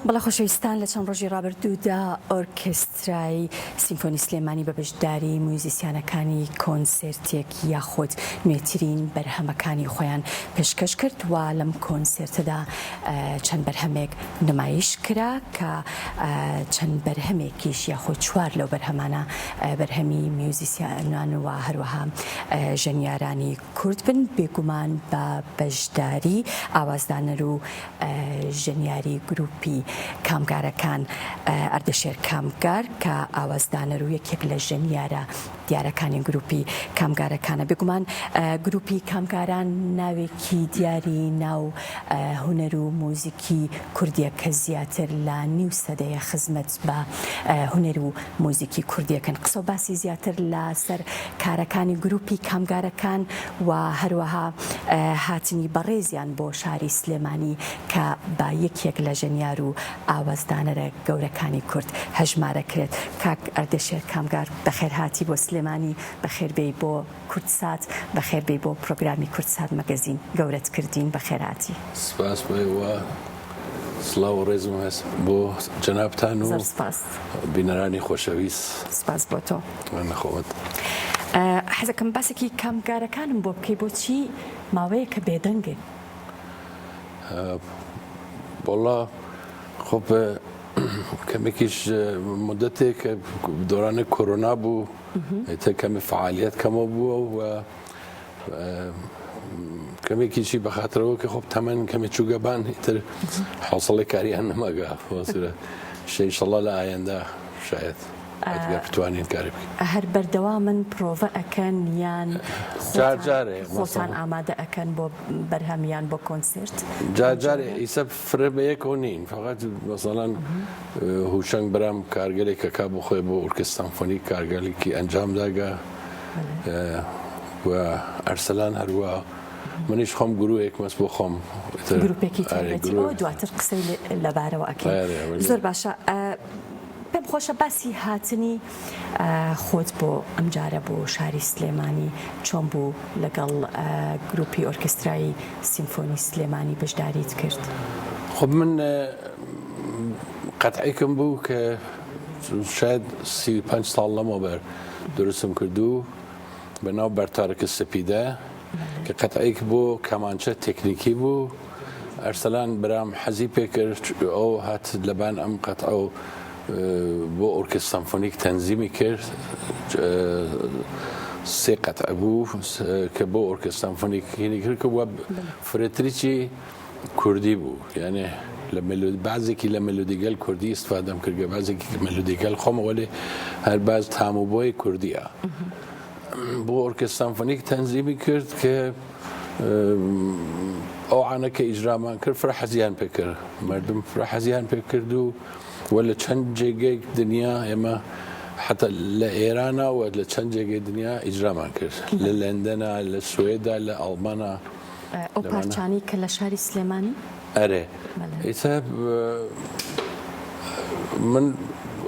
بەڵێ خۆشەویستان لە چەند ڕۆژی ڕابردوودا ئۆرکێسترای سیمفۆنی سلێمانی بە بەشداری موزیسیانەکانی کۆنسێرتێک یاخود نوێترین بەرهەمەکانی خۆیان پێشکەش کرد و لەم کۆنسێرتەدا چەند بەرهەمێک نمایش کرا کە چەند بەرهەمێکیش یاخود چوار لەو بەرهەمانە بەرهەمی میوزیسیانان و هەروەها ژەنیارانی کورد بن، بێگومان بە بەشداری ئاوازدانەر و ژەنیاری گروپی کامگارەکان ئەردەشێر کامگار کە ئاوازدانەر و یەکێک لە ژەنیارە دیارەکانی گروپی کامگارەکانە. بێگومان گروپی کامگاران ناوێکی دیاری ناو هونەر و موزیکی کوردیە کە زیاتر لە نیو سەدەیە خزمەت بە هونەر و موزیکی کوردیەکەن. قسە و باسی زیاتر لە سەر کارەکانی گروپی کامگارەکان و هەروەها هاتنی بەڕێزیان بۆ شاری سلێمانی کە بە یەکێک لە ژەنیار و ئاوازدانەرە گەورەکانی کورد هەژمارەکرێت. کاک ئەردەشێر کامگار بەخێرهاتی بۆ سلێمانی، بەخێربێی بۆ کوردسات، بەخێربێی بۆ پرۆگرامی کوردسات مەگەزین، گەورەت کردین، بەخێرهاتی. سپاس بۆ ئێوە. سڵاو و ڕێزم هەس بۆ جەنابتان و زۆر سپاس. بینەرانی خۆشەویست. سپاس بۆ تۆ. نەخۆت. حەزەکەم باسێکی کامگارەکانم بۆ بکەی بۆچی ماوەیەکە بێدەنگن؟ وەڵا خۆ کەمێکیش مدەتێک دۆرانە کۆرۆنا بوو ئیتر کەمی فعالیت کەمەوە بووە و کەمێکیشی بەخاترەوە کە خۆ تەمەن کەمێ چووگە بان ئیتر حوسڵی کاریان نەماگە شەیشەڵا لە ئایندە شاید ئەگەر بتوانین کاری بکەین. هەر بەردەوامن پرۆڤە ئەکەن یان جار جارێ خۆتان ئامادە ئەکەن بۆ بەرهەم یان بۆ کۆنسێرت؟ جار جارێ ئیسە فرە بە یەکەوە نین فقط مەسەڵەن هوشەنگ برام کارگەلێک ئەکا بۆ خۆی بۆ ئۆرکێست سەمفۆنیک کارگەلێکی ئەنجام داگە و ئەرسەلان هەروە منیش خۆم گروهێک مەس بۆ خۆم گروپێکی تایبەتی ئەوە دواتر قسەی لەبارەوە ئەکەین زۆر باشە پێم خۆشە باسی هاتنی خۆت بۆ ئەمجارە بۆ شاری سلێمانی چۆن بوو لەگەڵ گروپی ئۆرکسترای سیمفۆنی سلێمانی بەشداریت کرد؟ خب من قەتعێکم بوو کە شاید 35 ساڵ لەمەوبەر دروستم کردو بە ناو بەرتارکە سپیدە کە قەتعێک بۆ کەمانچە تەکنیکی بوو ئەرسەلان برام حەزی پێکرد ئەو هات لەبان ئەم قەتعە و بۆ ئۆرکست سەمفۆنیک تەنزیمی کرد سێ قەتع بوو کە بۆ ئۆرکست سەمفۆنیک هینی کرد کە وە فرەتریی کوردی بوو یانێ لە ملودی بازێکی لە ملودیگەل کوردی استفادەم کردگە بازێکی ملودیگەل خۆمە وەلێ هەر باز تام و بۆی کوردیە بۆ ئۆرکست سەمفۆنیک تەنزیمی کرد کە ئەو عانە کە ئیجرامان کرد فرە حەزیان پێ کرد مردم فرە حەزیان پێ کرد و و لە چەند جێگەیەک دنیا ئێمە حتا لە ئێرانە و لە چەند جێگەی دنیا ئیجرامان کرد لە لەندەنا لە سوێدا لە ئەڵمانە ئەو پارچانەی کە لە شاری سلێمانی؟ ئەرێ ئیسە من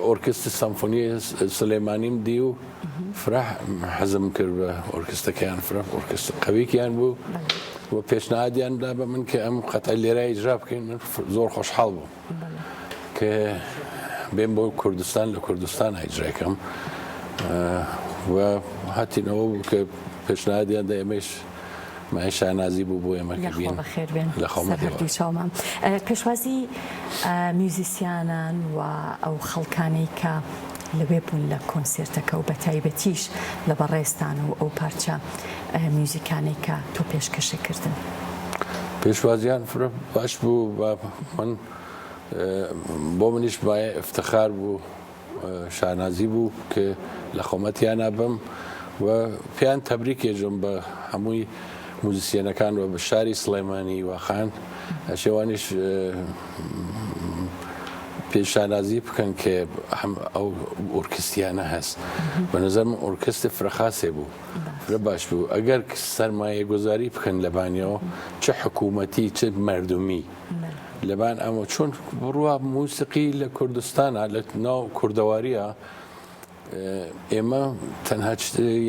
ئۆرکستی سەمفۆنی سلێمانیم دی و فرە حەزم کرد بە ئۆرکستەکەیان فرە ئۆرکست قەویکیان بوو و پێشنهادیان دا بە من کە ئەم قەتعە لێرە ئیجرا بکەین من زۆر خۆشحاڵ بووم کە بێم بۆ کوردستان لە کوردستان ئیجرای کەم و هاتینەوە بوو کە پێشنهادیان دا ئێمەش مایەی شانازی بوو بۆ ئێمە کە بین بەخێر بێن لە سەر هەردوو چاومان. پێشوازی میوزیسیانان و ئەو خەڵکانەی کە لەوێ بوون لە کۆنسێرتەکە و بەتایبەتیش لە بەڕێزتان و ئەو پارچە میوزیکانەی کە تۆ پێشکەشت کردن. پێشوازیان فرە باش بوو و من بۆ منیش مایە ئیفتخار بوو شانازی بوو کە لە خۆمەتیانا بم و پێیان تەبریک ێژم بە هەمووی موزیسیەنەکان و بە شاری سڵێمانی واخان شێوانیش پێ شانازی بکەن کە هەم ئەو ئۆرکستیانە هەست بە نظر من ئۆرکستی فرەخاسێ بوو فرە باش بوو ئەگەر سەرمایە گوزاری بکەن لەبانیەوە چ حکوومەتی چ مردمی لەبان ئەمە چۆن بڕوا موسیقی لە کوردستانە لە ناو کوردەواریە ئێمە تەنها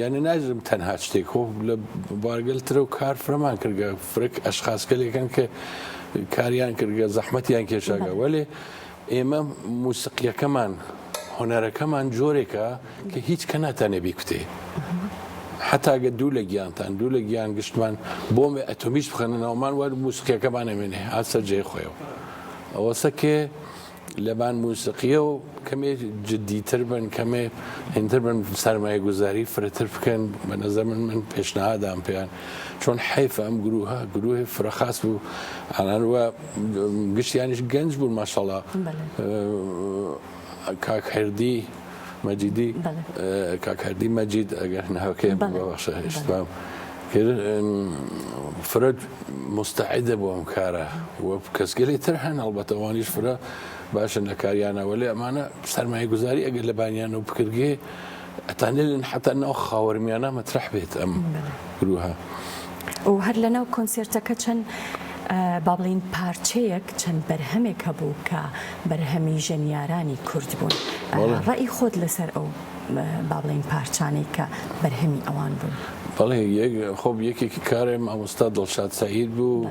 یانە نازم تەنها شتێک خۆ لە بارگەل ترە و کار فرەمان کردگە فرک ئەشخاسگەلێکن کە کاریان کردگە زەحمەتیان کێشاگە وەلێ. ئێمە موسقیەکەمان هونەرەکەمان جۆرێکە کە هیچ کە ناتانێ بیکوتێ حتا گە دوو لە گیانتان دوو لە گیان گشتمان بۆمێ ئەتۆمیش بخەنە ناومان وەر موسقیەکەمان ئەمێنێ هات سەر جێی خۆیەوە ئەوەسە کێ لەبان موسقیە و کەمێ جدیتر بن کەمێ هینتر بن سەرمایە گوزاری فرەتر بکەن بە نەزەر من من پێشنهادام پێیان چۆن حەیفە ئەم گروهە گروهێ فرە خاس بوو ئالان وە گشتیانیش گەنج بوون ماشەڵا کاک هەردی مەجیدی کاک هەردی مەجید ئەگەر ناوەکەی بەخشە ئیشتبام کرد فرە مستعدە بۆ ئەم کارە و کەسگەلی تر هەن هەڵبەتە ئەوانیش فرە باشن لە کاریانە وەلێ ئەمانە سەرمایەگوزاری ئەگەر لە بانیانەوە بکردگێ ئەتانێلن حتا ناو خاوەرمیانە مەترح بێت ئەم گروهە. و هەر لەناو کۆنسێرتەکە چەند با بڵێین پارچەیەک چەند بەرهەمێک هەبوو کە بەرهەمی ژەنیارانی کورد بوون ڕەئی خۆت لەسەر ئەو با بڵێین پارچانەی کە بەرهەمی ئەوان بوون؟ بەڵێ خۆ یەکێکی کارێ مامۆستا دڵشاد سەعید بوو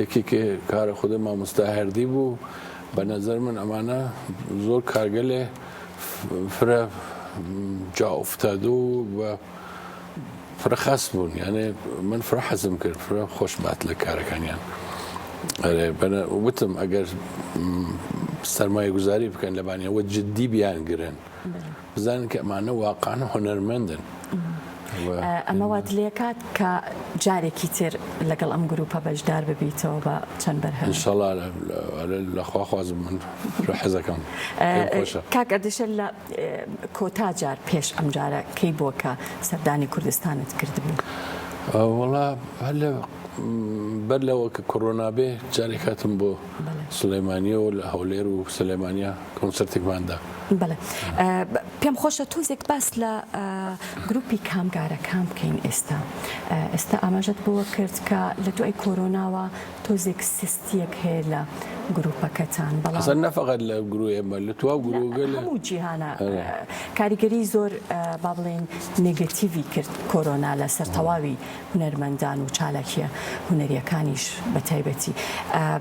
یەکێکی کارە خودە مامۆستا هەردی بوو بە نەزەر من ئەمانە زۆر کارگەلێ فرە جا ئوفتادو و فرە خاس بوون یانێ من فرە حەزم کرد فرە خۆش بات لە کارەکانیان ئەرێ بەنە وتم ئەگەر سەرمایە گوزاری بکەن لەبانیەوە جدی بیانگرن بزانن کە ئەمانە واقعا هونەرمەندن. ئەمە وات لێکات کە جارێکی تر لەگەڵ ئەم گروپە بەشدار ببیتەوە بە چەند بەرهەم؟ ئینشەڵا لە خوا خوازم من فرە حەزەکەم پێم خۆشە. کاک ئەردیشە لە کۆتا جار پێش ئەم جارە کەی بووە کە سەردانی کوردستانت کردبوو؟ وەڵا هەر لە بەر لەوە کە کۆرۆنا بێ جارێک هاتم بۆ سلێمانیە و لە هەولێر و سلێمانیا کۆنسرتێکمان دا. بەڵێ پێم خۆشە تۆزێک باس لە گروپی کامگارەکان بکەین ئێستا ئێستا ئاماژەت بەوە کرد کە لە دوای کۆرۆناوە تۆزێک سستیەک هەیە لە گروپەکەتان بەڵام ئەسەن نەفەقەت لە گروه ئێمە لە تواو گروهگە لە هەموو جیهانە کاریگەری زۆر با بڵێین نێگەتیڤی کرد کۆرۆنا لەسەر تەواوی هونەرمەندان و چالاکیە هونەریەکانیش بە تایبەتی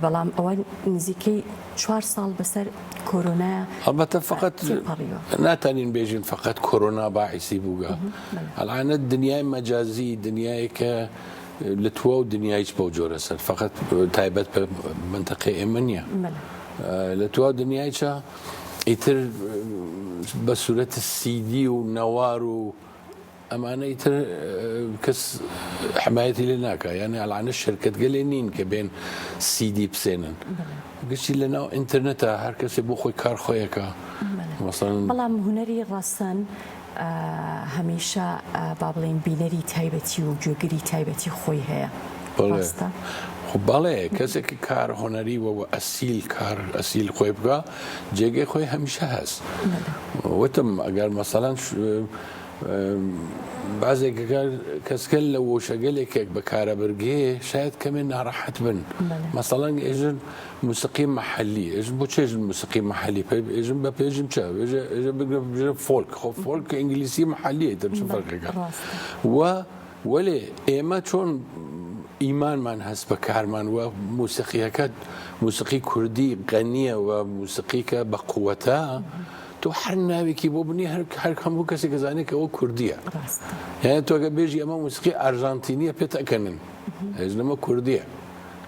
بەڵام ئەوە نزیکەی چوار ساڵ بەسەر کۆرۆنایا ئەڵبەتە فقط تێپەڕیوە. ناتانین بێژین فقط کۆرۆنا باعیسی بووگە ئەلانە دنیای مەجازی دنیایەکە لە تواو دنیایچ بەو جۆرە سەر فقط تایبەت بە منتەقەی ئێمە نییە لە تواو دنیایچە ئیتر بە سوورەت سیدی و نەوار و ئەمانە ئیتر کەس حمایەتی لێ ناکا یانێ ئەلانە شەرکەتگەلێ نین کە بێن سیدی بسێنن گشتی لە ناو ئینتەرنێتە هەر کەسێ بۆ خۆی کار خۆیەکە مەسەڵەن بەڵام هونەری ڕەسەن هەمیشە با بڵێین بینەری تایبەتی و گوێگری تایبەتی خۆی هەیە ڕاستە؟ خۆ بەڵێ کەسێک کار هونەری وە ئەسیل کار ئەسیل خۆی بکا جێگەی خۆی هەمیشە هەست وتم ئەگەر مەسەڵەن بەعزێک کەسگەل لە وشەگەلێکێک بەکارە برگێ شاید کەمێ ناڕەحەت بن مەسەڵەن ئێژن موسیقی مەحەلی ئێژن بۆ چێژن موسیقی مەحەلی پێ ئێژن بە پێژن چە ئێژە بگرە بژە فۆلک خۆ فۆلک ئینگلیسی مەحەلیە تر چ فەرقێکە و وەلێ ئێمە چۆن ئیمانمان هەست بە کارمان و موسیقیەکە موسیقی کوردی غەنیە و موسیقیکە بە قوەتە تۆ هەر ناوێکی بۆ بنی هەر هەر هەموو کەسێک ئەزانێت کە ئەوە کوردییە یانی تۆ گەر بێژی ئەمە موسیقی ئارژانتینیە پێت ئەکەنن هێز لەمە کوردیە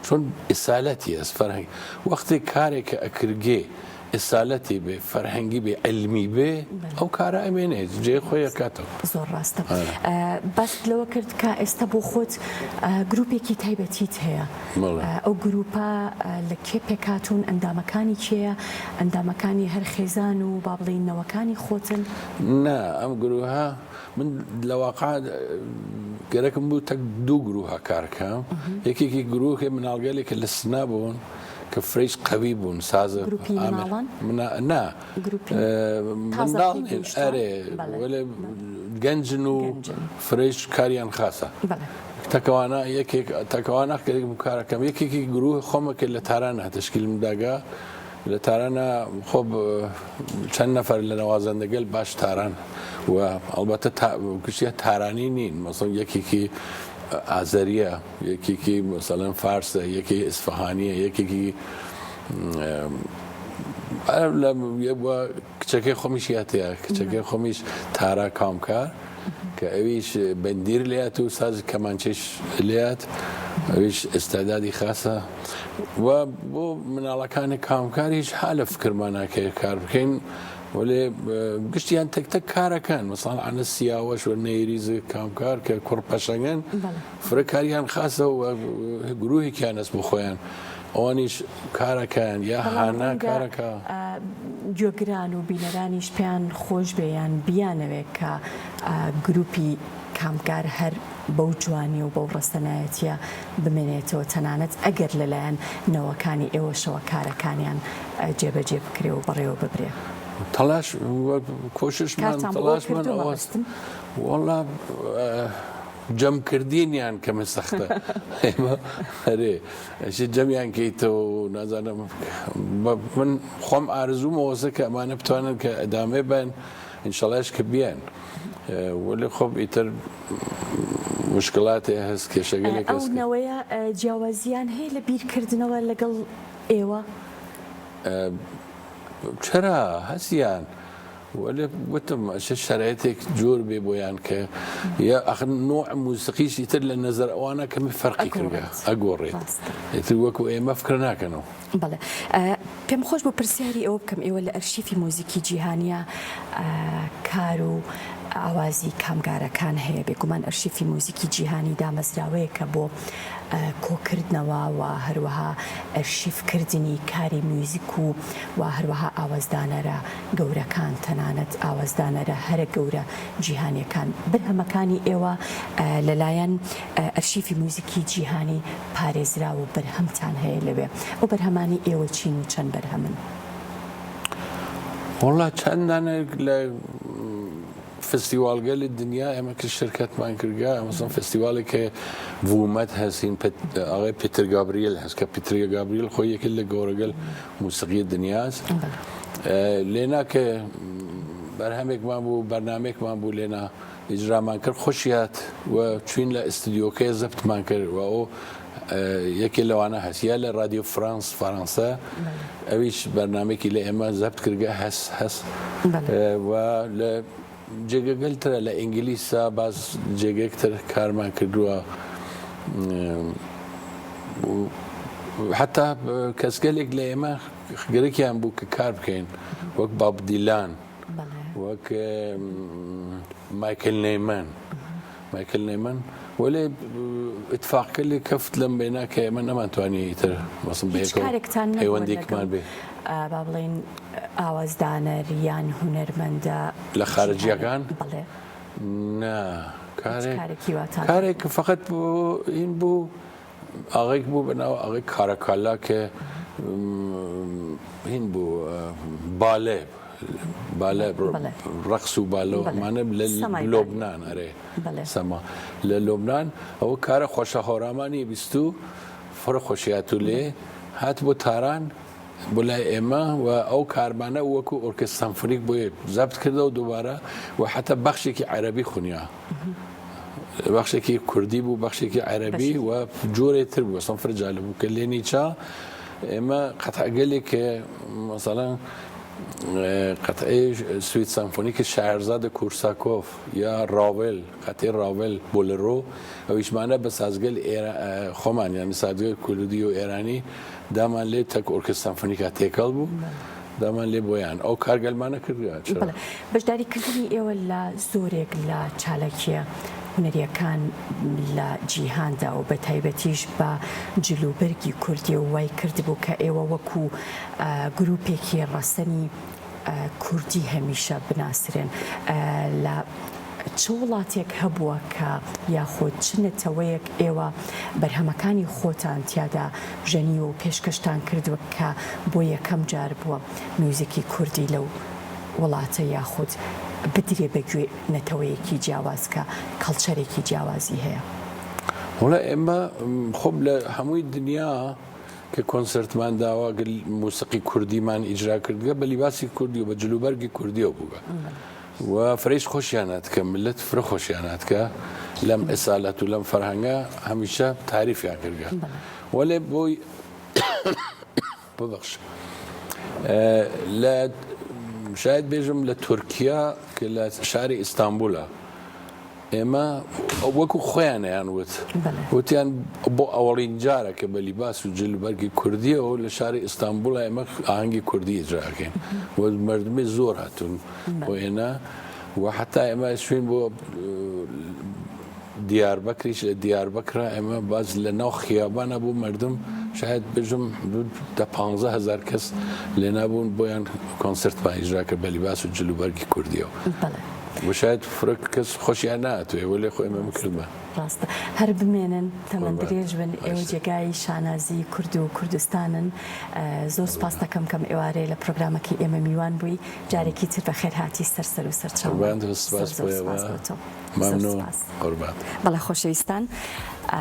چۆن ئیسالەتی ئەس فەرهەنگ وەختێک کارێک کە ئەکرگێ ئیسالەتی بێ فەرهەنگی بێ علمی بێ ئەو کارە ئەمێنێت جێ خۆی ئەکاتەوە. زۆر ڕاستە باست لەوە کرد کە ئێستا بۆ خۆت گروپێکی تایبەتیت هەیە ئەو گروپە لە کێ پێکهاتوون ئەندامەکانی کێیە ئەندامەکانی هەر خێزان و با بڵێین نەوەکانی خۆتن؟ نا ئەم گروهە من لە واقع گەرەکم بوو تەک دوو گروهە کار کەم یەکێکی گروهێ مناڵگەلێک کە لە سنە بوون کە فرەیش قەوی بوون سازە گروپی مناڵان؟ نا گروپی تازە منداڵ پێ نین گەیشتووان؟ ئەرێ بەڵێ وەلێ گەنجن و گەنجن. فرەیش کاریان خاسە بەڵێ. تەکەوانە یەکێک تەکەوانە کەێک کارەکەم یەکێکی گروه خۆمە کە لە تارانە تەشکیلم داگا لە تارانە خۆ چەند نەفەر لە نەوازەندەگەل باش تاران و ئەڵبەتە گشتیە تارانی نین مەسەڵەن یەکێکی ئازەریە یەکێکی مەسەڵەن فارسە یەکی ئیسفەهانیە یەکێکی. کچەکەی خۆمیش یاتەیە کچەکەی خۆمیش تارا کامکار کە ئەویش بەندیر لات و ساز کەمانچەش لات ئەویش ئستعدادی خاصە و بۆ مناڵەکانی کامکاریش ها لە فکرماناکەی کار بکەین وەلێ گشتیان تەک تەک کارەکەن مەسەڵەن عەنە سیاوەش و نەیریز کامکار کە کوڕ پەشەنگن فرە کاریان خاسە و گروهێکیان هەست بۆ خۆیان ئەوانیش کارەکەن یا هانا کارەکە. گوێگران و بینەرانیش پێیان خۆش بێ یان بیانەوێ کە گروپی کامکار هەر بەو جوانی و بەو ڕەسەنایەتیە بمێنێتەوە تەنانەت ئەگەر لەلایەن نەوەکانی ئێوەشەوە کارەکانیان جێبەجێ بکرێ و بەڕێوە ببرێ. تەڵاش و کۆششمان کارتان بۆ ئەوە تەڵاشمان کردووە ئەوەس مەبەستم؟ وەڵا جەم کردینیان کەمێ سەختە ئێمە ئەرێ ئەشێ جەمیان کەیتەوە و نازانم من خۆم ئارزووم ئەوەسە کە ئەمانە بتوانن کە ئەدامێ بن ئینشەڵایش کە بیان وەلێ خۆم ئیتر مشکلاتێ هەست کێشەگەلێک ئەو نەوەیە جیاوازیان هەیە لە بیرکردنەوە لەگەڵ ئێوە؟ چرا هەستیان وەلێ وتم ئەشێ شەرایتێک جۆر بێ بۆیان کە یا ئەخر نوع موسیقیش ئیتر لە نەزەر ئەوانە کەمی فەرقی کردگە ئەگۆڕێت ئیتر وەکو ئێمە فکر ناکەنەوە. بەڵێ پێم خۆش بوو پرسیاری ئەوە بکەم ئێوە لە ئەرشیفی موزیکی جیهانیا کار و ئاوازی کامگارەکان هەیە بێگومان ئەرشیفی موزیکی جیهانی دامەزراوەیەکە بۆ کۆکردنەوە و هەروەها ئەرشیف کردنی کاری میوزیک و و هەروەها ئاوازدانەرە گەورەکان تەنانەت ئاوازدانەرە هەرە گەورە جیهانیەکان بەرهەمەکانی ئێوە لەلایەن ئەرشیفی موزیکی جیهانی پارێزراو و بەرهەمتان هەیە لەوێ ئەو بەرهەمانەی ئێوە چین و چەند بەرهەمن؟ وەڵا چەند دانە لە فستیواڵگەلی دنیا ئێمە کە شرکەتمان کردگە مەسەڵەن فستیواڵێک کە ڤومەت هەستین ئاغای پیتر گابریل هەست کە پیتر گابریل خۆی یەکێک لە گەورەگەل موسیقی دنیاست لێنا کە بەرهەمێکمان بوو بەرنامێکمان بوو لێنا ئیجرامان کرد خۆشی هات و چوین لە ئستدیۆکەی زەبتمان کرد و ئەو یەکێ لەوانە هەست یا لە رادیۆ فرانس فەرەنسا ئەویش بەرنامێکی لە ئێمە زەبت کردگە هەس هەس و لە جێگەگەل ترە لە ئینگلیسا باز جێگەیەک تر کارمان کردووە حتا کەسگەلێک لە ئێمە گەرەکیان بوو کە کار بکەین وەک باب دیلان وەک مایکل نەیمەن مایکل نەیمەن وەلێ ئیتفاقکە لێ کەفت لەم بەینا کە ئێمە نەمانتوانی ئیتر مەسم هیچ بەیەکەوە کارێکتان نەبووە پەیوەندێکمان لەگەڵ بێ با بڵێین ئاوازدانەر یان هونەرمەندە لە خارجیەکان جیهانی بەڵێ نا هیچ کارێک کارێکی واتان کارێک فقط بۆ این بوو ئاغەیک بوو بە ناو ئاغەی کاراکالا کە هین بوو بالێ بالە ڕەقس و بالە ئەمانە لە لۆبناان ئەرێ سەما لە لۆبناان ئەوە کارە خۆشە هۆرامانی بیست و فرە خۆشیات و لێ هات بۆ تاران بۆ لای ئێمە و ئەو کارمانە وەکو ئۆرکێست سەمفۆنیک بۆی زەبت کردەوە دووبارە و حتا بەخشێکی عەرەبی خونیا بەخشێکی کوردی بوو بەخشێکی عەرەبی و جۆرێ تر بوو سەم فرە جالب بوو کە لێنی چا ئێمە قەتعگەلێک کە مەسەڵەن قەتعی سوید سەمفۆنیک شاعرزادە کورساکۆف یا ڕاوێل قەتعی ڕاوێل بۆلرۆ ئەویشمانە بە سازگەل خۆمان یان سازگەل کوردی و ئێرانی دامان لێ تەک ئۆرکێست سەمفۆنیکا تێکەڵ بوو دامان لێ بۆیان ئەو کارگەلمانە کردگە چرا؟ بەڵێ بەشداری کردنی ئێوە لە زۆرێک لە چالاکییە هونەرییەکان لە جیهاندا و بە تایبەتیش بە جل و بەرگی کوردیەوە وای کردبوو کە ئێوە وەکوو گرووپێکی ڕەسەنی کوردی هەمیشە بناسرێن لە چ وڵاتێک هەبووە کە یاخود چ نەتەوەیەک ئێوە بەرهەمەکانی خۆتان تیادا ژەنیوە و پێشکەشتان کردووە کە بۆ یەکەم جار بووە میوزیکی کوردی لەو وڵاتە یاخود بدرێ بە گوێی نەتەوەیەکی جیاواز کە کەڵچەرێکی جیاوازی هەیە؟ وەڵا ئێمە خۆم لە هەمووی دنیا کە کۆنسێرتمان داوە گەر موسیقی کوردیمان ئیجرا کردگە بە لیباسی کوردی و بە جلوبەرگی کوردیەوە بووگە و فرەیش خۆشیان هاتکە ملت فرە خۆشیان هاتکە لەم ئەسالەت و لەم فەرهەنگە هەمیشە تاریفیان کردگە وەلێ بۆی ببەخش. لە شاید بێژم لە تورکیا کە لە شاری ئیستانبولە ئێمە وەکو خۆیانیان وت وتیان بۆ ئەوەڵین جارە کە بە لیباس و جل بەرگی کوردیەوە لە شاری ئیستانبول ئێمە ئاهەنگی کوردی ئیجراکەین و مردمی زۆر هاتون بۆ ئێنا و حتا ئێمە شوین بۆ دیاربەکریش لە دیاربەکرا ئێمە باز لە ناو خیابانە بوو مردم شاید بژم دە پانزە هەزار کەس لێنا بوون بۆیان کۆنسرتمان ئیجرا کرد بە لیباس و جل و بەرگی کوردیەوە و شاید فرە کەس خۆشیان ناتوێ وەلێ خۆ ئێمە بکردمان. ڕاستە هەر بمێنن تەمەن درێژ بن ئێوە جێگای شانازی کورد و کوردستانن زۆر سپاس دەکەم کەم ئێوارەیە لە پرۆگرامەکەی ئێمە میوان بووی جارێکی تر بەخێر هاتی سەر سەر و سەرچاو زۆر سپاس بۆ ئێوە. مەمنون قوربان. بەڵێ خۆشەویستان.